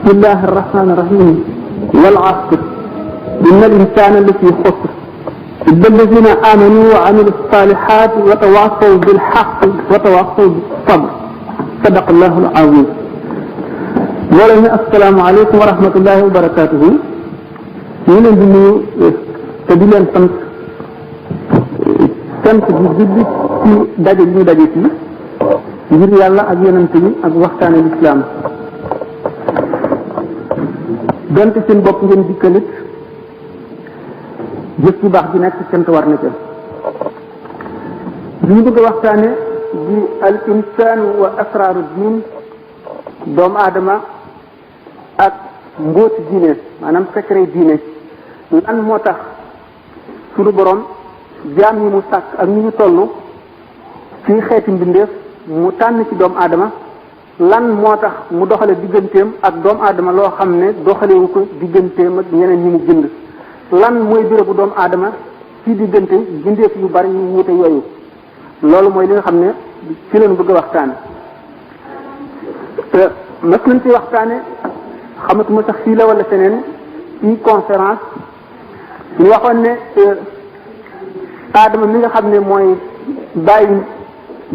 bismillahi irrahmani irrahim wal asr inna al insana lafi xusr illa alladina amanu wa amilu salihat wa tawasaw bil haqq wa tawasaw bis sabr sadaqa allahu al azim. loolu ne assalaamu aleykum wa rahmatullahi wa barakatuhu. ñu leen di nuyu te di leen sant bi julli ci daje bi ñu daje fii ngir yàlla ak yonent bi ak waxtaane lislaam donte seen bopp ngeen dikkalit jëf bu baax bi nekk sant war na ca. li ñu bëgg a waxtaane di al insaan wa asraaru diin, doomu aadama ak mbóoti diine, maanaam secret diine. lan moo tax suñu borom jaam yi mu sàkk ak ñu ñu toll ci xeeti mbindeef mu tànn ci doomu aadama, lan moo tax mu doxale digganteem ak doomu aadama loo xam ne doxalewu ko digganteem ak ñeneen ñi mu bind, lan mooy bérébu doomu aadama ci diggante bindeef yu bari yu wuute yooyu. loolu mooy li nga xam ne ci leen bëgg a waxtaane te mas nañ ci waxtaane xamatuma sax fii la wala feneen ci conférence ñu waxoon ne aadama mi nga xam ne mooy bàyyi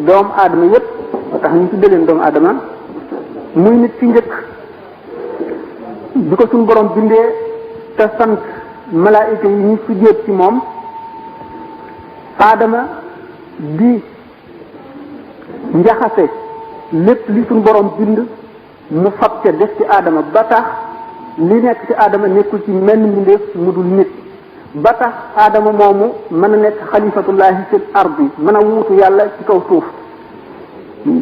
doomu aadama yépp ba tax ñu tudde leen doomu aadama, muy nit ci njëkk bi ko suñu borom bindee te sant malaayika yi ñu sujjóot ci moom. aadama di njaxase lépp li suñu borom bind mu fab ca def ci aadama ba tax li nekk ci aadama nekkul ci menn mbindeef mu dul nit, ba tax aadama moomu mën a nekk xalifatullahi fil ardi, mën a wuutu yàlla ci kaw suuf.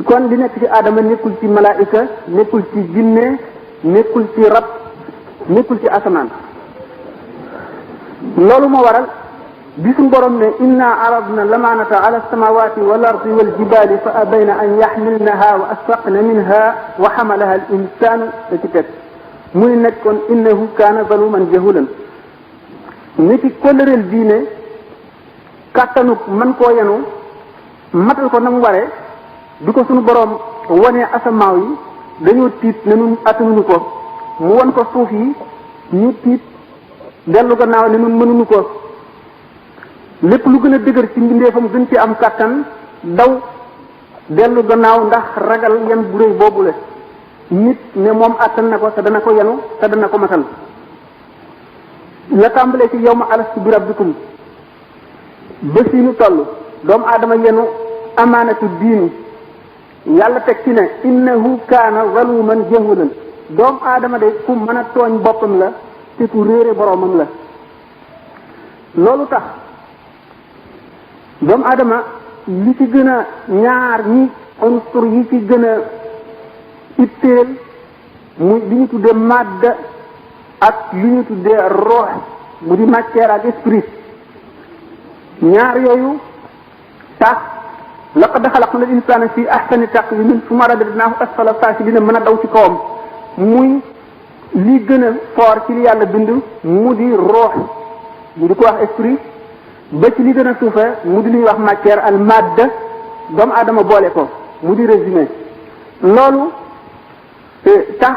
kon li nekk ci aadama nekkul ci malaayika, nekkul ci jinne, nekkul ci rab, nekkul ci asamaan. loolu moo waral bi suñu borom ne inna aradna lamanata ala samawati wal ardi wal jibali fa abayna an yaxmilnaha wa asfaqna minha wa xamalaha al insanu da ci teg muy nekkoon innahu kaana zaluman jahulan. ni ci kóllëreel diine kàttanu man koo yenu matal ko na mu waree bi ko suñu borom wanee asamaaw yi dañoo tiit ne nun attanuñu ko, mu won ko suuf yi ñu tiit dellu gannaaw ne nun mënuñu ko. lépp lu gën a dëgër ci mbindeefam gën ci am kàttan daw dellu gannaaw ndax ragal yan bu réy boobule. nit ne moom àttan na ko te dana ko yenu te dana ko matal. la tàmbalee ci yawma alastu bi rabbikum ba si nu toll doomu aadama yenu amaanatu diini, yàlla teg ci ne innahu kaana zaluman jahulan. doomu aadama de ku mën a tooñ boppam la te ku réere boroomam la. loolu tax doomu aadama li ci gën a ñaar ñi unsur yi ci gën a itteel muy li ñu tuddee madda ak li ñu tuddee ruux mu di matière ak esprit. ñaar yooyu tax laqad xalaqna al insana fi ahsani taqwimin summa radadnahu asfala safilina mën a daw ci kawam. muy li gën a fort ci li yàlla bind mu di ruux mu di ko wax esprit, ba ci li gën a suufe mu di luy wax matière al madda, doomu aadama boole ko mu di résumé. loolu tax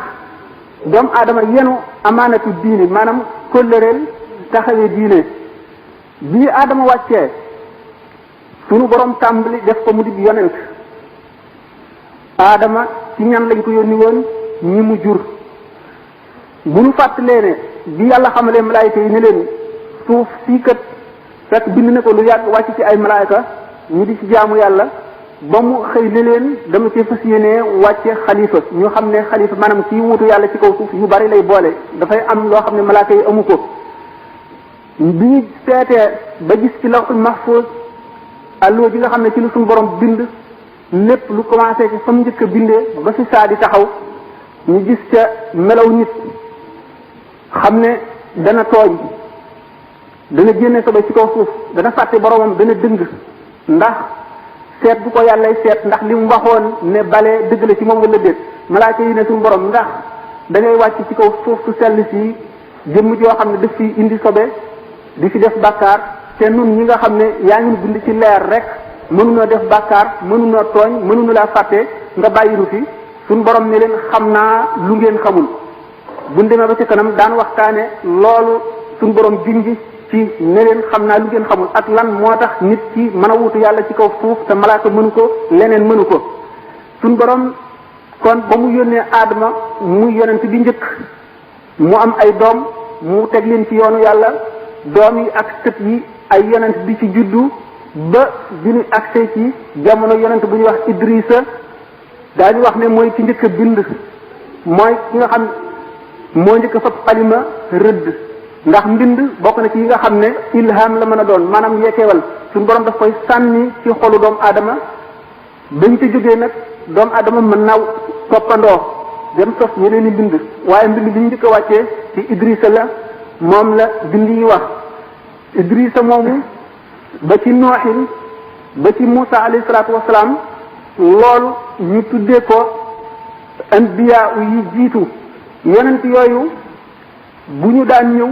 doomu aadama yenu amaanatu diine, maanaam kóllëreel taxawee diine. bii aadama wàccee sunu borom tàmbali def ko mu di yonent. aadama ci ñan lañ ko yónni woon? ñi mu jur. bu nu fàttalee ne bi yàlla xamalee malaayika yi ne leen suuf sii kat fekk bind na ko lu yàgg wàcc ci ay malaayika ñu di ci jaamu yàlla, ba mu xëy ne leen dama ci fas yéenee wàcce xalifa. ñu xam ne xalifa maanaam kii wuutu yàlla ci kaw suuf yu bari lay boole, dafay am loo xam ne malaayika yi amu ko. bi ñu seetee ba gis ci lawhul mahfuz allo ji nga xam ne ci lu suñu borom bind lépp lu commencé ci fa mu njëkk a bindee ba fi saa di taxaw, ñu gis ca melaw nit xam ne dana tooñ, dana génne sobe ci kaw suuf, dana fàtte boromam, dana dëng ndax seet bu ko yàllay seet ndax li mu waxoon ne bale dëgg la ci moom wala déet. malaaka yi ne suñu borom ndax da ngay wàcc ci kaw suuf su sell si jëmm joo xam ne daf fi indi sobe di fi def bàkkaar, te nun ñi nga xam ne yaa ngi bind ci leer rek mënunoo def bàkkaar, mënunoo tooñ, mënunu laa fàtte nga bàyyiru fi. suñu borom ne leen xam naa lu ngeen xamul. buñ demee ba ci kanam daan waxtaane loolu suñu borom junj ci ne leen xam naa lu ngeen xamul ak lan moo tax nit ki mën a wutu yàlla ci kaw suuf te malaaka mënu ko leneen mënu ko suñu borom kon ba mu yónnee aadama muy yonent bi njëkk mu am ay doom mu teg leen ci yoonu yàlla doom yi ak sët yi ay yonent di ci juddu ba bi ñu agsee ci jamono yonent bu ñuy wax Idrissa daañu wax ne mooy ci njëkk a bind mooy ki nga xam moo njëkk a fab xalima rëdd ndax mbind bokk na ci yi nga xam ne ilham la mën a doon maanaam yeekeewal suñu borom daf koy sànni ci xolu doomu aadama bañ ca jógee nag doomu aadama mën naa toppandoo dem sos yeneen i mbind waaye mbind bi ñu njëkk a wàccee ci Idrissa la moom la bind yi wax Idrissa moomu ba ci nooxin ba ci Moussa alayhi salaatu wasalaam loolu ñu tuddee ko anbiya yi jiitu yonent yooyu bu ñu daan ñëw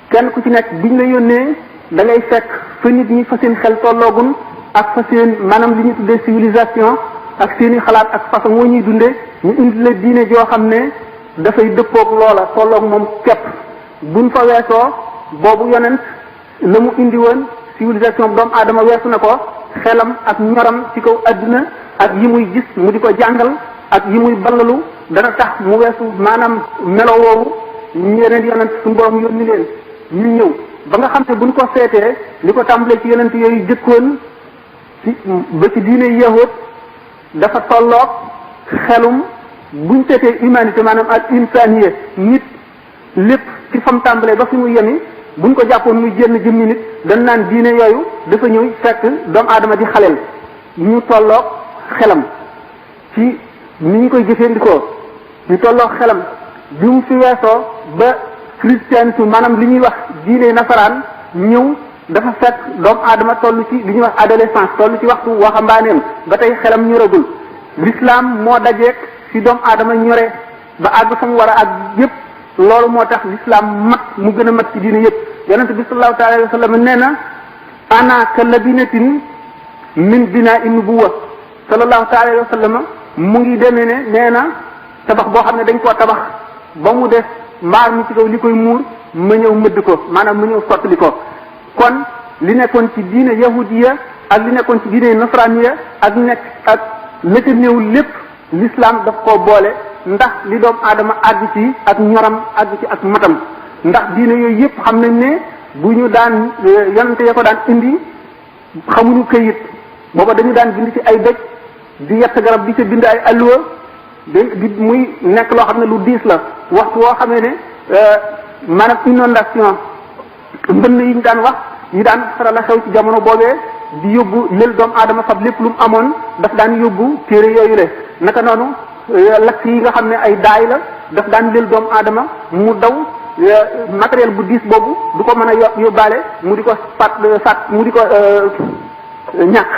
kenn ku ci nekk biñ la yónnee da ngay fekk fa nit ñi fa seen xel tolloogun ak fa seen maanaam li ñu tuddee civilisation ak seen i xalaat ak façon moo ñuy dundee ñu indi la diine joo xam ne dafay dëppoog loola tolloog moom képp buñ fa weesoo boobu yonent la mu indi woon civilisation doomu aadama weesu na ko xelam ak ñoram ci kaw adduna ak yi muy gis mu di ko jàngal ak yi muy ballalu dana tax mu weesu maanaam melo woowu yeneen yonent suñu borom yónni leen ñu ñëw ba nga xam ne buñ ko seetee li ko tàmbalee ci yonent yooyu jëkkoon ci ba ci diine yahud dafa tolloog xelum buñ seetee humanité maanaam ak insaniye nit lépp ci fam tàmbalee ba fi mu yemi buñ ko jàppoon muy génn jëmmi nit dañ naan diine yooyu dafa ñëw fekk doomu aadama di xaleel ñu tolloog xelam ci ni ñu koy jëfandikoo ñu tolloog xelam bi mu fi weesoo ba christianisme maanaam li ñuy wax diine nasaraan ñëw dafa fekk doomu aadama toll ci li ñuy wax adolescence toll ci waxtu waxambaaneem ba tey xelam ñoragul l'islam moo dajeek ci doomu aadama ñore ba àgg fa mu war a àgg yépp loolu moo tax l'islam mat mu gën a mat ci diine yépp yonente bi sallallahu taala alayhi wa sallam nee na ana ka labinatin min binaa'i nubuwwa sallallahu taala alayhi wa sallam mu ngi demee ne nee na tabax boo xam ne dañ koo tabax ba mu def mbaar mi ci kaw li koy muur ma ñëw mëdd ko maanaam ma ñëw sottali ko kon li nekkoon ci diine yahudiya ak li nekkoon ci diine nasraniya ak nekk ak la ca néew lépp l'islam daf koo boole ndax li doomu aadama àgg ci ak ñoram àgg ci ak matam ndax diine yooyu yëpp xam nañ ne bu ñu daan yonante ya ko daan indi xamuñu këyit booba dañu daan bind ci ay dëj di yett garab di ca bind ay alluwa di muy nekk loo xam ne lu diis la waxtu woo xamee ne maanaam inondation mbënn yi ñu daan wax yi daan faral a xew ci jamono boobee di yóbbu lël doomu aadama fab lépp lu mu amoon daf daan yóbbu téere yooyu le naka noonu lakk yi nga xam ne ay daay la daf daan lël doomu aadama mu daw matériel bu diis boobu du ko mën a yóbbaale mu di ko fat mu di ko ñàkk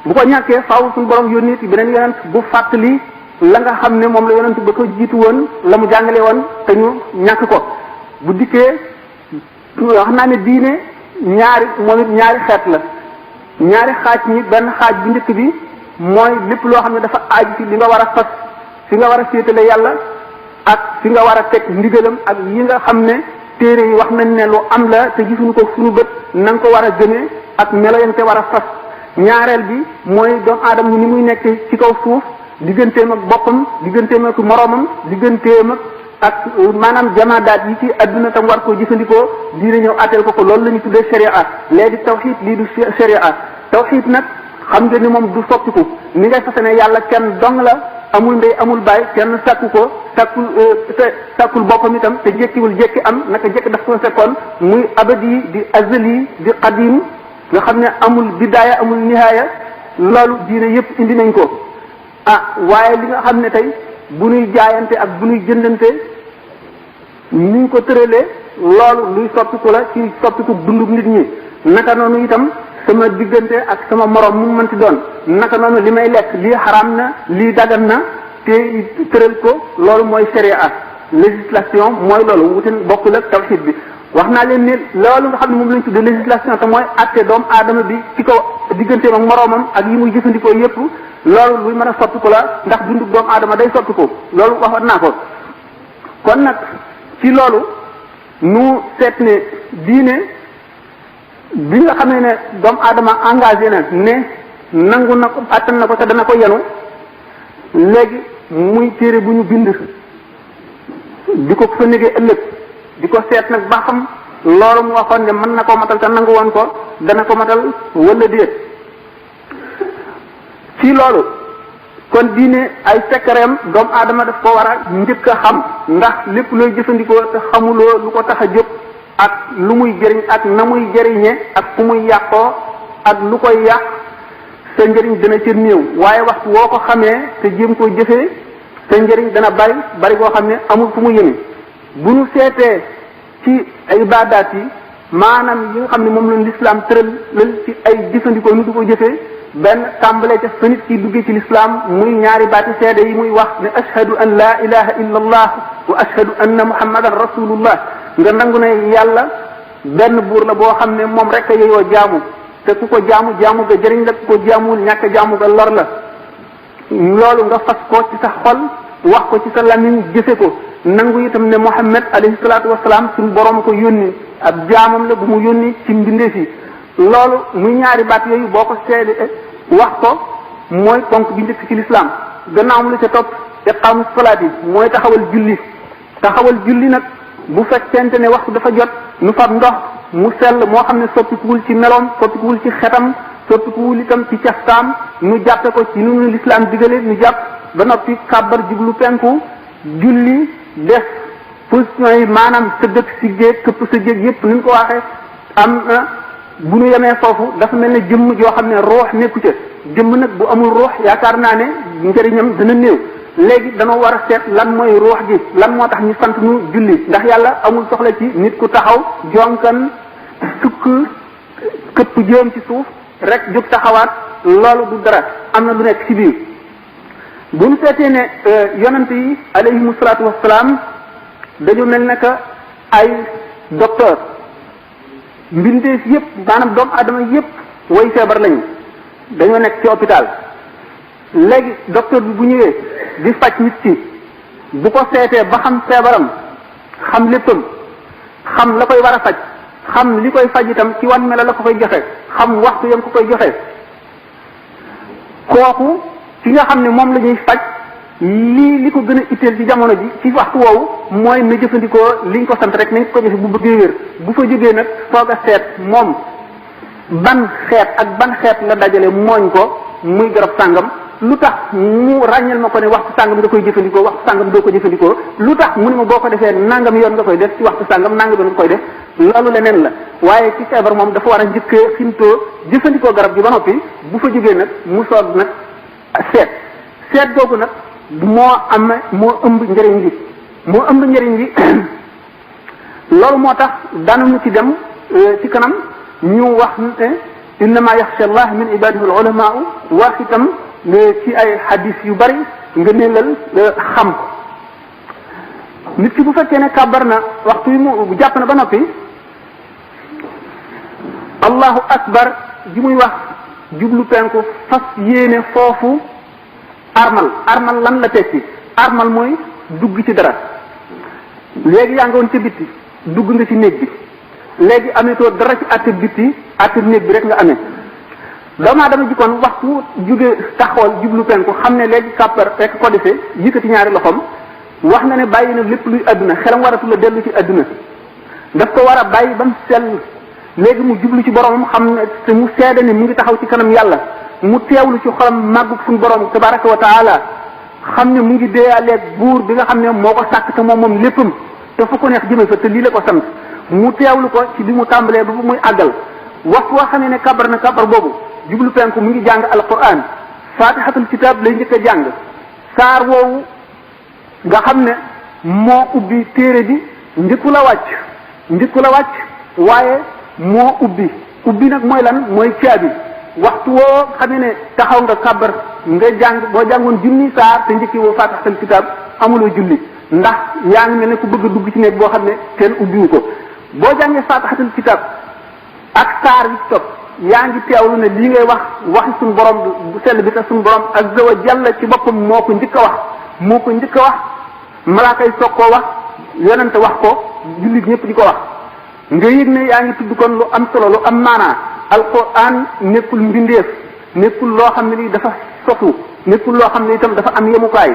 bu ko ñàkkee faaw suñu borom yónni ci beneen yonent bu fàttali la nga xam ne moom la yonent ba ko jiitu woon la mu jàngale woon te ñu ñàkk ko bu dikkee wax naa ne diine moom it ñaari xeet la ñaari xaaj ñi benn xaaj bu njëkk bi mooy lépp loo xam ne dafa aaju ci li nga war a fas fi nga war a féetale yàlla ak fi nga war a teg ndigalam ak yi nga xam ne téere yi wax nañ ne lu am la te gisuñu ko suñu bët na nga ko war a gëmee ak melo yante war a fas ñaareel bi mooy doomu aadama ni muy nekk ci kaw suuf digganteem ak boppam digganteem ak moroomam digganteem ak maanaam jamaadaat yi ci adduna tam war koo jëfandikoo diine ñëw atteel ko loolu la ñu tuddee sharia léegi tawxiid lii du sharia tawxiid nag xam nga ni moom du soppiku ni ngay fase ne yàlla kenn dong la amul ndey amul baay kenn sàkku ko sàkkul boppam itam te jekkiwul jekki am naka jekk daf ko fekkoon muy abadi di azali di qadim nga xam ne amul bidaaya amul nihaaya loolu diine yépp indi nañ ko waaye li nga xam ne tey bu nuy jaayante ak bu nuy jëndante ni ñu ko tëralee loolu luy soppiku la ci soppiku dundub nit ñi naka noonu itam sama diggante ak sama morom mu mënti doon naka noonu li may lekk lii xaraam na lii dagan na te tëral ko loolu mooy sharia législation mooy loolu wutin bokkul ak tawhid bi wax naa leen ne loolu nga xam ne moom lañ tuddee législation te mooy atte doomu aadama bi ci kaw digganteem ak moroomam ak yi muy jëfandikoo yépp loolu luy mën a soppiku la ndax dundu doomu aadama day soppiku loolu waxoon naa ko kon nag ci loolu nu seet ne diine bi nga xamee ne doomu aadama engagé na ne nangu na ko attan na ko te dana ko yenu léegi muy téere bu ñu bind di ko fa négee ëllëg di ko seet nag ba xam loolu mu waxoon ne mën na koo matal te nangu woon ko dana ko matal wala déet ci loolu kon diine ay sekkareem doomu aadama daf ko war a njëkk a xam ndax lépp looy jëfandikoo te xamuloo lu ko tax a jóg ak lu muy jëriñ ak na muy jëriñe ak fu muy yàqoo ak lu koy yàq sa njëriñ dana ci néew waaye waxtu woo ko xamee te jéem koo jëfee sa njëriñ dana bari boo xam ne amul fu mu yëmi bu ñu seetee ci ay ibaadaat yi maanaam yi nga xam ne moom la lislaam tëral ci ay jëfandikoo nu du ko jëfee benn tàmbalee ca fa nit ki duggee ci lislaam muy ñaari baati seede yi muy wax ne ashhadu an la ilaha illa allah wa ashhadu anna muhammadan rasulullah nga nangu ne yàlla benn buur la boo xam ne moom rek a yeyoo jaamu te ku ko jaamu jaamu ga jëriñ la ku ko jaamuwul ñàkk jaamu ga lor la loolu nga fas ko ci sa xol wax ko ci sa lamiñ jëfe ko nangu itam ne Muhammad alayhi salaatu wasalaam suñu borom ko yónni ab jaamam la bu mu yónni ci mbindeef yi loolu muy ñaari baat yooyu boo ko seede wax ko mooy ponk bi njëkk ci lislaam gannaaw mu la ca topp iqaamu salaat yi mooy taxawal julli nag bu fekkente ne waxtu dafa jot nu fab ndox mu sell moo xam ne soppikuwul ci meloom soppikuwul ci xetam soppikuwul itam ci caftaam nu jàppe ko ci nu lislaam digale nu jàpp ba noppi kàbbar jublu penku julli def position yi maanaam sa dëkk si géej këpp sa géej yépp ni ñu ko waxee am na bu ñu yemee foofu dafa mel ne jëmm joo xam ne ruux nekku ca jëmm nag bu amul ruux yaakaar naa ne njëriñam dana néew léegi danoo war a seet lan mooy ruux gi lan moo tax ñu sant nu julli ndax yàlla amul soxla ci nit ku taxaw jonkan sukk këpp jëm ci suuf rek jóg taxawaat loolu du dara am na lu nekk ci biir bu ñu seetee ne yonent yi alayhimu salaatu wassalaam dañu mel ne que ay docteur mbindeef yépp maanaam doomu aadama yépp way feebar lañu dañoo nekk ci hôpital léegi docteur bi bu ñëwee di faj nit ki bu ko seetee ba xam feebaram xam léppam xam la koy war a faj xam li koy faj itam ci wan melo la ko koy joxe xam waxtu yam ko koy joxe kooku ci nga xam ne moom la ñuy faj li ko gën a itteel ci jamono ji ci waxtu woowu mooy na jëfandikoo liñ ko sant rek nañ ko jëfe bu bëggee wér bu fa jógee nag soog a seet moom ban xeet ak ban xeet la dajale mooñ ko muy garab sàngam lu tax mu ràññal ma ko ne waxtu sàngam nga koy jëfandikoo waxtu sàngam doo ko jëfandikoo lu tax mu ne ma boo ko defee nangam yoon nga koy def ci waxtu sàngam nangam yoon nga koy def loolu leneen la waaye ci feebar moom dafa war a njëkkee ximtoo jëfandikoo garab gi ba noppi bu fa jógee nag mu soog nag seet googu nag moo ëmb njëriñ li loolu moo tax daanañu ci dem ci kanam ñu wax ne innama yaxsha allah min ibadihi al ulama wax itam ci ay hadis yu bari nga neelal xam nit ki bu fekkee ne kàbbar na waxtu yi mu jàpp na ba noppi allahu akbar ji muy wax jublu penku fas yéene foofu armal lan la tekki armal mooy dugg ci dara léegi yaa nga woon ci bitti dugg nga ci néeg bi léegi ameetoo dara ci àtte bitti àtte néeg bi rek nga amee doomu aadama jikkoon waxtu jóge taxawal jublu penku xam ne léegi kàppar rek ko defee yëkkati ñaari loxoom wax na ne bàyyi na lépp luy adduna xelam waratu la dellu ci adduna daf ko war a bàyyi ba mu sell léegi mu jublu ci boromam xam ne te mu seede ne mu ngi taxaw ci kanam yàlla mu teewlu ci xolam màggug suñu borom tabaraka wa taala xam ne mu ngi déeyaaleeg buur bi nga xam ne moo ko sàkk te moom léppam te fu ko neex jëme fa te lii la ko sant mu teewlu ko ci bi mu tàmbalee ba muy àggal waxtu woo xam ne kabar na kabar boobu jublu penku mu ngi jàng alquran fatihatul kitab lay njëkk a jàng saar woowu nga xam ne moo ubbi téere bi njëkku la wàcc waaye moo ubbi nag mooy lan mooy caabi waxtu woo xam ne taxaw nga kabar nga jàng boo jàngoon junni saar te njëkki woo fatihatul kitab amuloo julli ndax yaa ngi mel ne ku bëgg a dugg ci néeg boo xam ne kenn ubbiwu ko boo jàngee fatihatul kitab ak saar yi topp yaa ngi teewlu ne lii ngay waxi suñu borom bu sell bi te suñu borom azza wa jalla ci boppam moo ko njëkk a wax malaaka yi soog koo wax yonente wax ko jullit ñëpp di ko wax nga yëg ne yaa ngi tudd kon lu am solo lu am maanaa alquran nekkul mbindeef nekkul loo xam ne lii dafa sotu nekkul loo xam ne itam dafa am yemukaay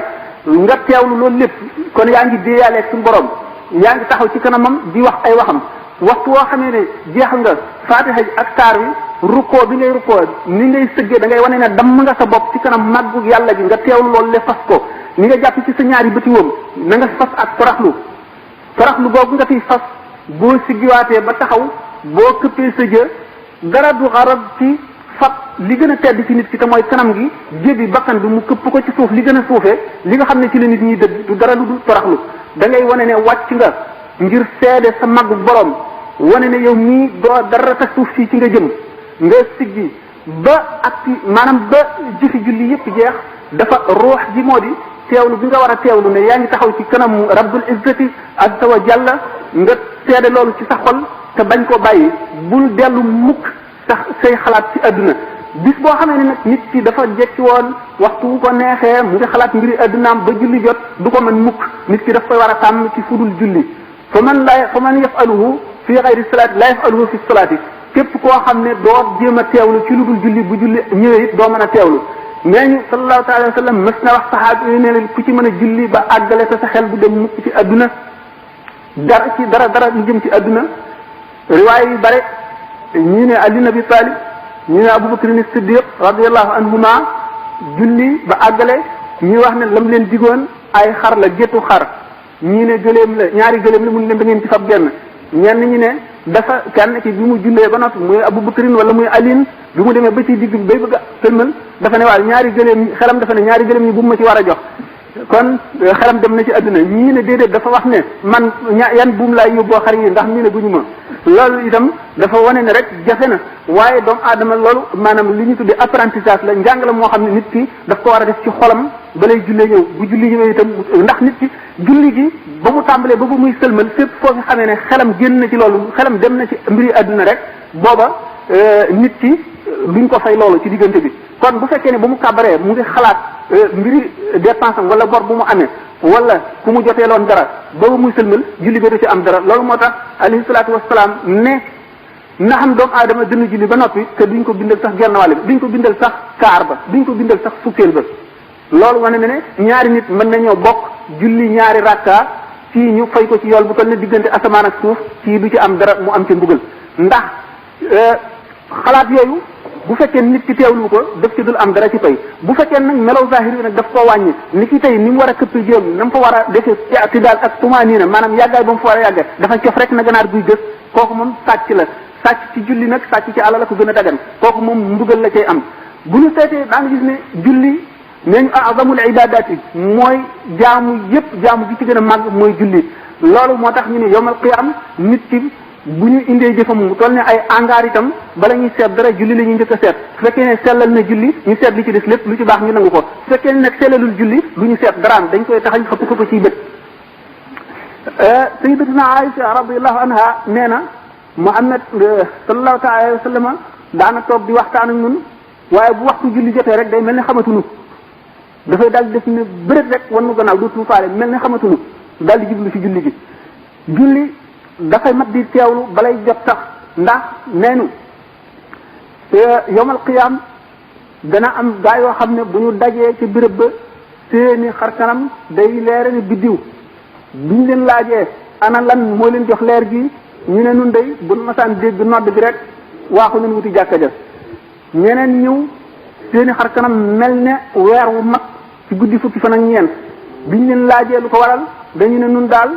nga teewlu loolu lépp kon yaa ngi déeyaaleeg suñu borom yaa ngi taxaw ci kanamam di wax ay waxam waxtu woo xamee ne jeexal nga fatiha ak saar wi rukkoo bi ngay rukkoo ni ngay sëggee da ngay wane ne damm nga sa bopp ci kanam màggu yàlla gi nga teewlu loolu le fas ko ni nga jàpp ci sa ñaari bëti woom na nga fas ak toroxlu boobu nga fiy fas boo siggiwaatee ba taxaw boo këppee sa jë dara du xarab ci fab li gën a tedd ci nit ki te mooy kanam gi jébi bakkan bi mu këpp ko ci suuf li gën a suufee li nga xam ne ci la nit ñi dëgg du dara lu du toroxlu da ngay wane ne wàcc nga ngir seede sa màggu borom wane ne yow mii doo dara ta suuf si ci nga jëm nga siggi ba ak maanaam ba jëfi julli yëpp jeex dafa ruux ji moo di teewlu bi nga war a teewlu ne yaa ngi taxaw ci kanamu rabbul izzati azza wa jalla nga seede loolu ci sa xol te bañ koo bàyyi bul dellu mukk sax say xalaat ci àdduna bis boo xamee ne nag nit ki dafa jekki woon waxtu wu ko neexee mu ngi xalaat mbiri àddunaam ba julli jot du ko mën mukk nit ki daf koy war a tàmm ci fudul julli fa man yafaluhu fi xayri salaati la yafaluhu fi salaati képp koo xam ne doo jéem a teewlu ci lu dul julli bu julli ñëwee it doo mën a teewlu nee ñu sallallahu taala wa sallam mas na wax saxaaba yi ne leen ku ci mën a julli ba àggale te sa xel bu dem mukk ci àdduna dara lu jëm ci àdduna riwaay yu bare ñii ne Ali Abi Talib ñii ne Abubakar ni Siddiq radiyallahu anhuma julli ba àggale ñii wax ne lam leen digoon ay xar la géttu xar ñii ne gëléem la ñaari gëléem la mun leen da ngeen ci fab genn ñenn ñi ne dafa kenn ci bi mu jullee ba noppi muy Abubakarin wala muy Alin bi mu demee ba ci digg bi bay bëgg a sëlmal dafa ne waaw ñaari gëléem xelam dafa ne ñaari gëléem yi bu ma ci war a jox kon xelam dem na ci àdduna ñii ne déedéet dafa wax ne man yan buum laay yóbboo xar yi ndax ñii ne guñu ma loolu itam dafa wane ne rek jafe na waaye doomu aadama loolu maanaam li ñu tuddee apprentissage la njàng la moo xam ne nit ki daf ko war a def ci xolam balay jullee ñëw bu julli ñëwee itam ndax nit ki julli gi ba mu tàmbalee ba muy sëlmal fépp foo fi xamee ne xelam génn na ci loolu xelam dem na ci mbiri àdduna rek booba nit ki duñ ko fay loolu ci diggante bi kon bu fekkee ne ba mu kàbbaree mu ngi xalaat mbiri dépense am wala bor bu mu amee wala ku mu jotee loon dara booba muy sëlmal julli ba du ci am dara loolu moo tax alayhi salaatu wasalaam ne na xam doomu aadama dina julli ba noppi te duñ ko bindal sax genn wàll bi duñ ko bindal sax kaar ba duñ ko bindal sax fukkeel ba loolu wane ne ñaari nit mën nañoo bokk julli ñaari rakka fii ñu fay ko ci yool bu toll ne diggante asamaan ak suuf fii du ci am dara mu am ci mbugal ndax xalaat yooyu bu fekkee nit ki teewlu ko daf ci dul am dara ci fay bu fekkee nag melaw zahir yi nag daf koo wàññi ni ki tey ni mu war a këpp jéem na mu fa war a defee ci daal ak tumaaniina maanaam yàggaay ba mu fa war a yàggaay dafa cof rek na ganaar guy gës kooku moom sàcc la sàcc ci julli nag sàcc ci àlla la ko gën a dagan kooku moom mbugal la cay am bu ñu seetee daa nga gis ne julli neñ azamul ibadati mooy jaamu yépp jaamu gi ci gën a màgg mooy julli loolu moo tax ñu ne yawmal qiyam nit ki bu ñu indee jëfam mu toll ne ay angaar itam bala ñuy seet dara julli la ñuy njëkk a seet su fekkee ne sellal na julli ñu seet li ci des lépp lu ci baax ñu nangu ko su fekkee ne nag sellalul julli du ñu seet daraam dañ koy taxañ xëpp ko ciy bët sayyidatuna Aïcha radiyallahu anha nee na Muhammad sallallahu taala alayhi wa sallam daana toog di waxtaan ak ñun waaye bu waxtu julli jotee rek day mel ne xamatunu dafay daal di def ne bërët rek wan nu gannaaw dootuñu faale mel ne xamatunu daal di jublu ci julli gi julli dafay mat di teewlu balay jot sax ndax neenu yawmal qiyaam dana am gaa yoo xam ne bu ñu dajee ci béréb ba seeni xar kanam day leere ni biddiw buñ leen laajee ana lan moo leen jox leer gi ñu ne nun day bu masaan dégg nodd bi rek waaxu nañ wuti jàkka ja ñeneen ñëw seeni xar kanam mel ne weer wu mag ci guddi fukki fan ak ñeent biñ leen laajee lu ko waral dañu ne nun daal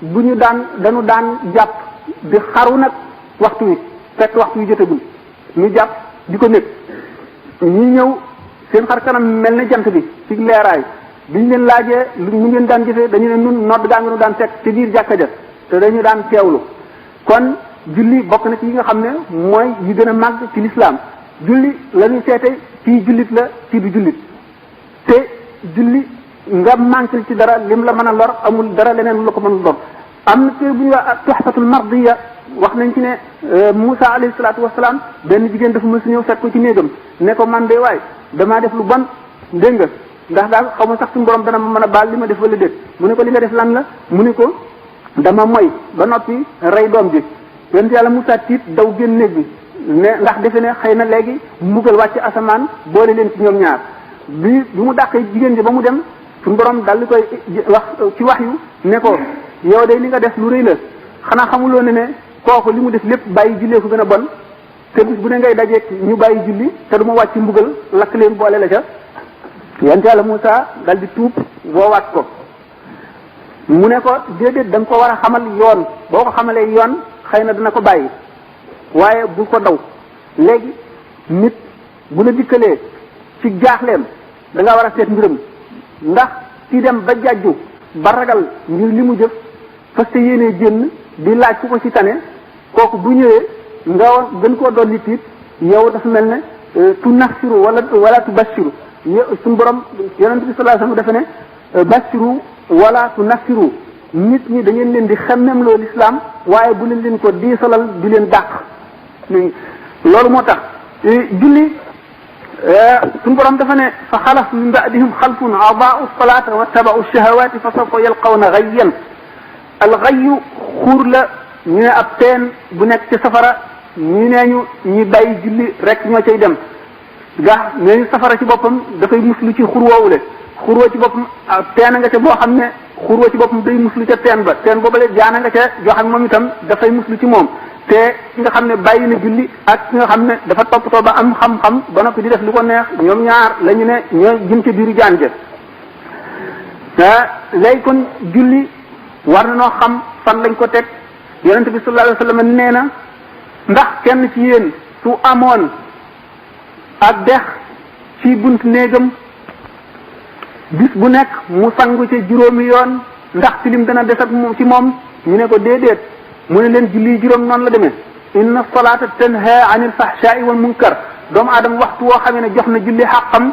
bu ñu dañu daan jàpp di xaru nag waxtu wi fekk waxtu wi jotagul ñu jàpp di ko nekk ñu ñëw seen xar kanam mel ne jant bi ci leeraay biñ leen laajee lu ñu ngeen daan jëfee dañu ne nun nodd gaa ngi nu daan fekk ci biir jàkka ja te dañu daan teewlu kon julli bokk na ci yi nga xam ne mooy yi gën a màgg ci lislaam julli la ñuy seete ci jullit la ci du jullit te julli nga manqué ci dara lim la mën a lor amul dara leneen lu la ko mën a lor am na téere bu ñuy wax tuhfatul mardiya wax nañ ci ne Moussa alayhi salaatu wasalaam benn jigéen dafa mës a ñëw fekk ko ci néegam ne ko man de waay damaa def lu bon dégg nga ndax daal xaw ma sax suñu borom dana ma mën a baal li ma def wala déet mu ne ko li nga def lan la mu ne ko dama moy ba noppi rey doom ji yonent yàlla Musaa tiit daw génn néeg bi ne ndax defe ne xëy na léegi mbugal wàcc asamaan boole leen ci ñoom ñaar bi mu dàqee jigéen ji ba mu dem suñu borom dal di koy wax ci wax yu ne ko yow day li nga def lu rëy la xanaa xamuloo ne kooku li mu def lépp bàyyi jullee ko gën a bon te bis bu ne ngay dajeeg ñu bàyyi julli te du ma wàcc mbugal lakk leen boole la ca yonent yàlla Musaa dal di tuub woowaat ko mu ne ko déedéet da nga ko war a xamal yoon boo ko xamalee yoon xëy na dina ko bàyyi waaye bu ko daw léegi nit bu la dikkalee ci jaaxleem da nga war a seet mbiram ndax ci dem ba jàjju ba ragal ngir li mu jëf fas yéenee génn di laaj ku ko ci tane kooku bu ñëwee nga gën koo doon nit it yow dafa mel ne tu nafsiru wala tu bashiru suñu borom yonent bi sallallahu alayhi wasallam dafa ne bashiru wala tu nafsiru nit ñi da ngeen leen di xemmem loo lislaam waaye bu leen ko diisalal di leen dàq loolu moo tax julli suñu borom dafa ne fa xalaf min ba'dihim xalfun adaa'u salata wa taba'u shahawati fa sawfa yalqawna ghayyan al ghayyu xuur la ñu ne ab teen bu nekk ci safara ñu nee ñu ñi bàyyi julli rek ñoo cay dem gaa nee ñu safara ci boppam dafay muslu ci xur woowule xur woo ci boppam teen nga ca boo xam ne xur woo ci boppam day muslu ca teen ba teen boobale jaana nga ca joo xam ne moom itam dafay muslu ci moom te ki nga xam ne bàyyi na julli ak ki nga xam ne dafa toppatoo ba am xam-xam ba noppi di def lu ko neex ñoom ñaar la ñu ne ñoo jëm ca biiru jaan ja léegi kon julli war na noo xam fan lañ ko teg yonent bi sallallahu alayhi wasallam nee na ndax kenn ci yéen su amoon ak dex ci bunt néegam bis bu nekk mu sangu ca juróomi yoon ndax tilim dana des ak moom ci moom ñu ne ko déedéet mu ne leen julli juróom noonu la demee inna salata tanha anil fahsha'i wal munkar doomu aadama waxtu woo xamee ne jox na julli xàqam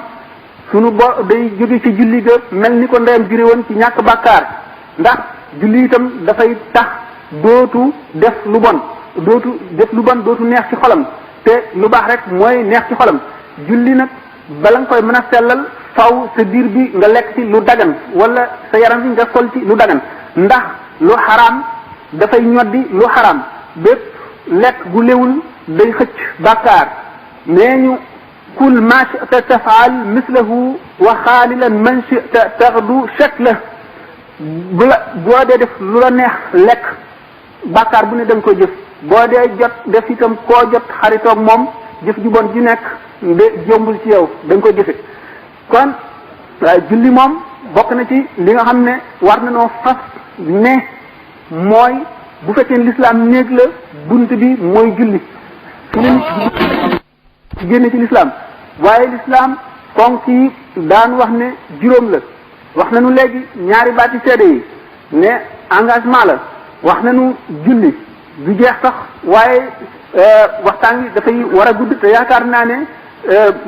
sunu bo day jóge ci julli ga mel ni ko ndeyam jure woon ci ñàkk bàkkaar ndax julli itam dafay tax dootu def lu bon dootu neex ci xolam te lu baax rek mooy neex ci xolam julli nag bala nga koy mën a sellal faw sa biir bi nga lekk ci lu dagan wala sa yaram bi nga sol ci lu dagan ndax lu xaraam dafay ñoddi lu xaraam bépp lekk gu léwul day xëcc bàkkaar nee ñu kul ma shi'ta taf'al mislahu wa xaalilan man shi'ta taxdu shakla boo dee def lu la neex lekk bàkkaar bu ne da nga koy jëf boo dee jot def itam koo jot xaritoog moom jëf ju bon ji nekk de jombul ci yow da nga koy jëfe kon julli moom bokk na ci li nga xam ne war na noo fas ne mooy bu fekkee l'islam néeg la bunt bi mooy julli su ne génne ci l'islam waaye l'islam konk yi daan wax ne juróom la wax nañu léegi ñaari baati seede yi ne engagement la wax nañu julli du jeex sax waaye waxtaan wi dafay war a gudd te yaakaar naa ne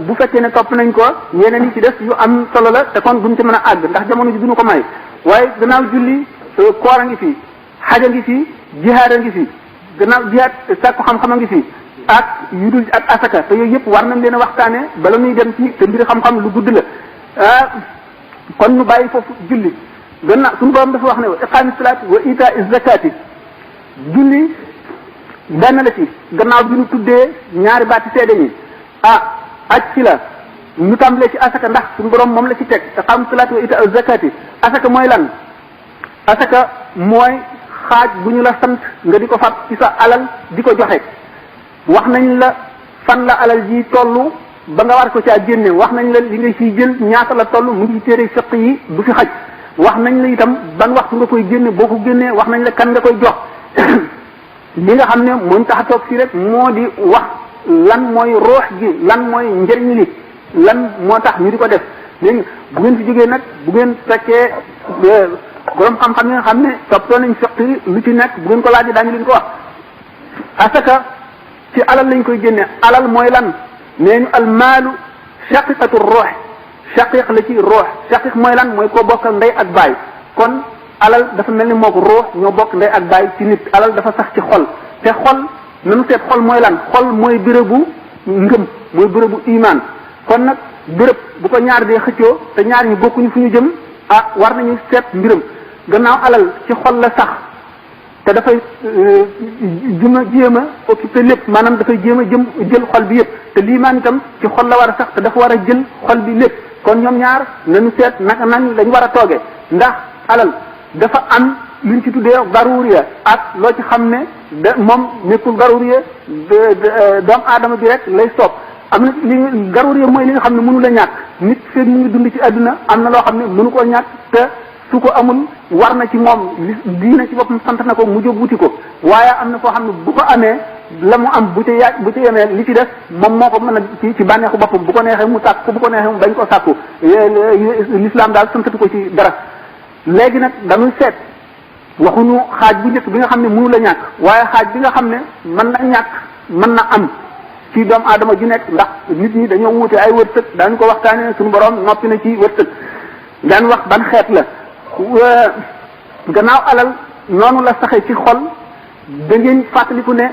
bu fekkee ne topp nañ ko yeneen yi ci des yu am solo la te kon duñ ci mën a àgg ndax jamono ji duñu ko may waaye gannaaw julli koor a ngi fi xaj a ngi fi jihaad a ngi fi gannaaw jihaad sàkku xam-xam a ngi fi ak yu dul ak asaka te yooyu yëpp war nañ leen a waxtaane bala ñuy dem ci te mbir xam-xam lu gudd la kon nu bàyyi foofu julli gannaaw suñu borom dafa wax ne wa iqaami salaati wa itaa zakati julli benn la ci gannaaw bi ñu tuddee ñaari baati seede ñi aj ci la ñu tàmbalee ci asaka ndax suñu borom moom la ci teg iqaami salaati wa itaa zakati asaka mooy lan asaka mooy xaaj bu ñu la sant nga di ko fab ci sa alal di ko joxe wax nañ la fan la alal ji tollu ba nga war ko caa génne wax nañ la li nga ciy jël ñaata la toll mu ngi ci téere fiq yi du fi xaj wax nañ la itam ban waxtu nga koy génne boo ko génnee wax nañ la kan nga koy jox li nga xam ne mooñ tax a toog fii rek moo di wax lan mooy roox gi lan mooy njëriñ li lan moo tax ñu di ko def léegi bu ngeen fi jógee nag bu ngeen fekkee borom xam-xam yi nga xam ne toppatoo nañ fiq yi lu ci nekk bu ngeen ko laajee daañu leen ko wax asaka ci alal lañ koy génne alal mooy lan nee ñu almaalu shaqiqatu ruux shaqiq la ci ruux shaqiq mooy lan mooy koo bokkal ndey ak baay kon alal dafa mel ni moo ko ruux ñoo bokk ndey ak baay ci nit alal dafa sax ci xol te xol nanu seet xol mooy lan xol mooy bérébu ngëm mooy bérébu iman kon nag béréb bu ko ñaar dee xëccoo te ñaar ñi bokkuñu fu ñu jëm war nañu seet mbiram gannaaw alal ci xol la sax te dafay jéem a occupé lépp maanaam dafay jéem a jël xol bi yëpp te liimaan itam ci xol la war a sax te dafa war a jël xol bi lépp kon ñoom ñaar nañu seet naka nañ lañ war a toogee ndax alal dafa am luñ ci tuddee daruriya ak loo ci xam ne moom nekkul daruriya doomu aadama bi rek lay soob am na li daruriya mooy li nga xam ne mënu la ñàkk nit feeg mu ngi dund ci àdduna am na loo xam ne mënu koo ñàkk te su ko amul war na ci moom diina ci boppam sant na ko mu jóg wuti ko waaye am na foo xam ne bu ko amee la mu am bu ca yemee li ci def moom moo ko mën a ci bànneexu boppam bu ko neexee mu sàkk ko bu ko neexee mu bañ ko sàkku l'islam daal santatu ko ci dara léegi nag dañuy seet waxuñu xaaj bu njëkk bi nga xam ne mënu la ñàkk waaye xaaj bi nga xam ne mën na ñàkk mën na am ci doomu aadama ju nekk ndax nit ñi dañoo wuute ay wërsëg daañu ko waxtaanee suñu borom noppi na ci wërsëg daan wax ban xeet la gannaaw alal noonu la saxee ci xol da ngeen fàttaliku ne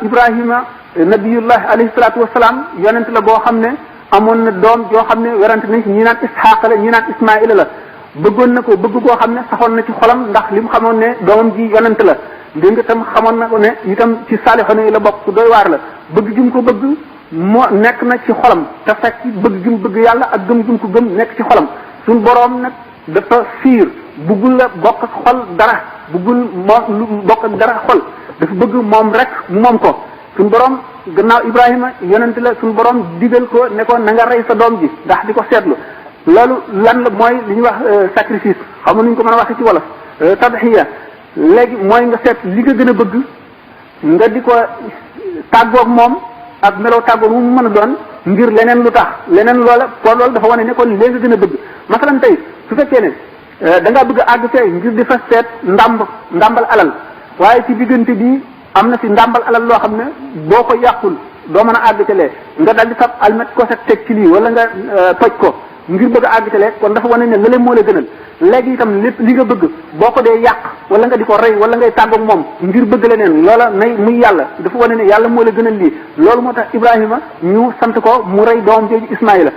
Ibrahima nabiyullah alayhi salaatu wasalaam yonent la boo xam ne amoon na doom joo xam ne werante nañ ñi naan Isxaaqa la ñi naan Ismaila la bëggoon na ko bëgg koo xam ne saxoon na ci xolam ndax li mu xamoon ne doomam ji yonent la dégg nga tam xamoon na ko ne itam ci saalixoon yi la bokk ku doy waar la bëgg jum ko bëgg moo nekk na ci xolam te fekk bëgg jum bëgg yàlla ak gëm jum ko gëm nekk ci xolam suñ boroom nag dafa fiir buggul la bokk ak xol dara buggul moom lu bokk ak dara xol dafa bëgg moom rek moom ko suñ boroom gannaaw Ibrahima yonent la suñ boroom digal ko ne ko na nga rey sa doom ji ndax di ko seetlu loolu lan la mooy li ñuy wax sacrifice xam nga nu ñu ko mën a waxee ci wolof tadhiya léegi mooy nga seet li nga gën a bëgg nga di ko tàggoog moom ak meloo tàggoog mu mën a doon ngir leneen lu tax leneen loola ko loolu dafa wane ne kon léegi nga gën a bëgg masalan tey su fekkee ne da ngaa bëgg a àgg fee ngir di fa seet ndàmbal alal waaye ci diggante bi am na fi ndàmbal alal loo xam ne boo ko yàqul doo mën a àgg ca lee nga dal di fab almet ko sa teg ci lii wala nga toj ko ngir bëgg a àgg ca lee kon dafa wane ne lële moo la gënal léegi itam lépp li nga bëgg boo ko dee yàq wala nga di ko rey wala ngay tàggoog moom ngir bëgg leneen loola nay muy yàlla dafa wane ne yàlla moo la gënal lii loolu moo tax Ibrahima ñu sant ko mu rey doom jooju Ismaïla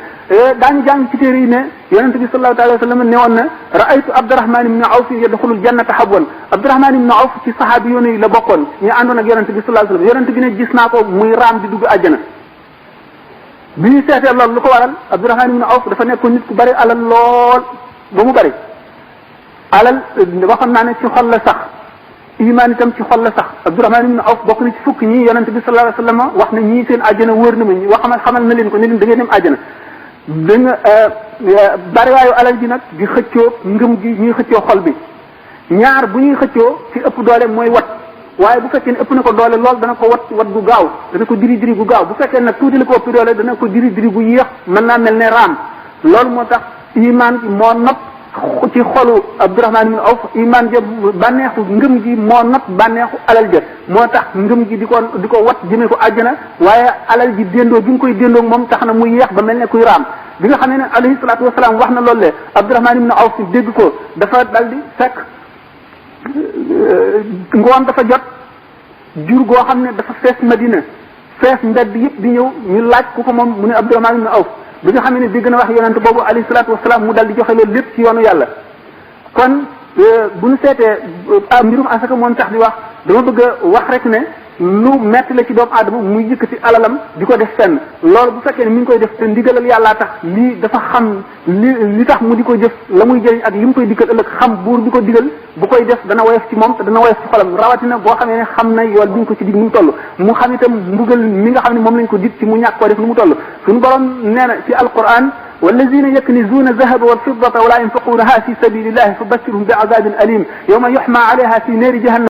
daañu jàng ci téere yi ne yonente bi sallallahu alayhi wa sallam ne woon na raaytu Abdurahman ibn Awf yadxulul jannata habwan Abdurahman ibn Awf ci saxaabi yoon yi la bokkoon ñu àndoon ak yonente bi sallallahu alayhi wa sallam yonente bi ne gis naa ko muy raam di dugg àjjana bi ñu seetee loolu lu ko waral Abdurahman ibn Awf dafa nekkoon nit ku bari alal lool ba mu bari alal waxoon naa ne ci xol la sax iman itam ci xol la sax Abdurahman ibn Awf bokk na ci fukk ñii yonente bi sallallahu alayhi wa sallam wax na ñii seen àjjana wóor na ma xamal na leen ko ne leen da ngeen dem àjjana da nga bariwaayu alal ji nag di xëccoo ngëm gi ñuy xëccoo xol bi ñaar bu ñuy xëccoo ci ëpp doole mooy wat waaye bu fekkee ne ëpp na ko doole lool dana ko wat gu gaaw dana ko diri gu gaaw bu fekkee nag tuuti la ko ëpp doole dana ko diri gu yéex mën naa mel ne raam loolu moo tax iman gi moo nopp ci xolu Abdurahman ibn Awf iman ja bànneexu ngëm gi moo not bànneexu alal ja moo tax ngëm gi di ko wat jëmee ko àjjana waaye alal ji déndoo gi nga koy déndoo moom tax na muy yeex ba mel ne kuy raam bi nga xam ne alayhi salaatu wasalaam wax na loolu le Abdurahman ibn Awf dégg ko dafa dal di fekk ngoon dafa jot jur goo xam ne dafa fees Madina fees mbedd yëpp di ñëw ñu laaj ku ko moom mu ne Abdurahman ibn Awf bi nga xam ne dégg na wax yonente boobu alayhi salaatu wasalaam mu dal di joxe loolu lépp ci yoonu yàlla kon bu ñu seetee mbirum asaka moom tax di wax dama bëgg a wax rek ne lu metti la ci doomu aadama muy yëkkati alalam di ko def fenn loolu bu fekkee ne mi ngi koy def te ndigalal yàllaa tax lii dafa xam li tax mu di ko jëf la muy jëriñ ak li mu koy dikkal ëllëg xam buur bi ko digal bu koy def dana woyof ci moom te dana woyof ci xolam rawatina boo xamee ne xam na yool bi ñu ko ci dig mu toll mu xam itam mbugal mi nga xam ne moom lañ ko dig ci mu ñàkk koo def lu mu toll suñu borom nee na ci alquran والذين يكنزون الذهب والفضة ولا ينفقونها في سبيل الله فبشرهم بعذاب أليم يوم يحمى عليها في نار جهنم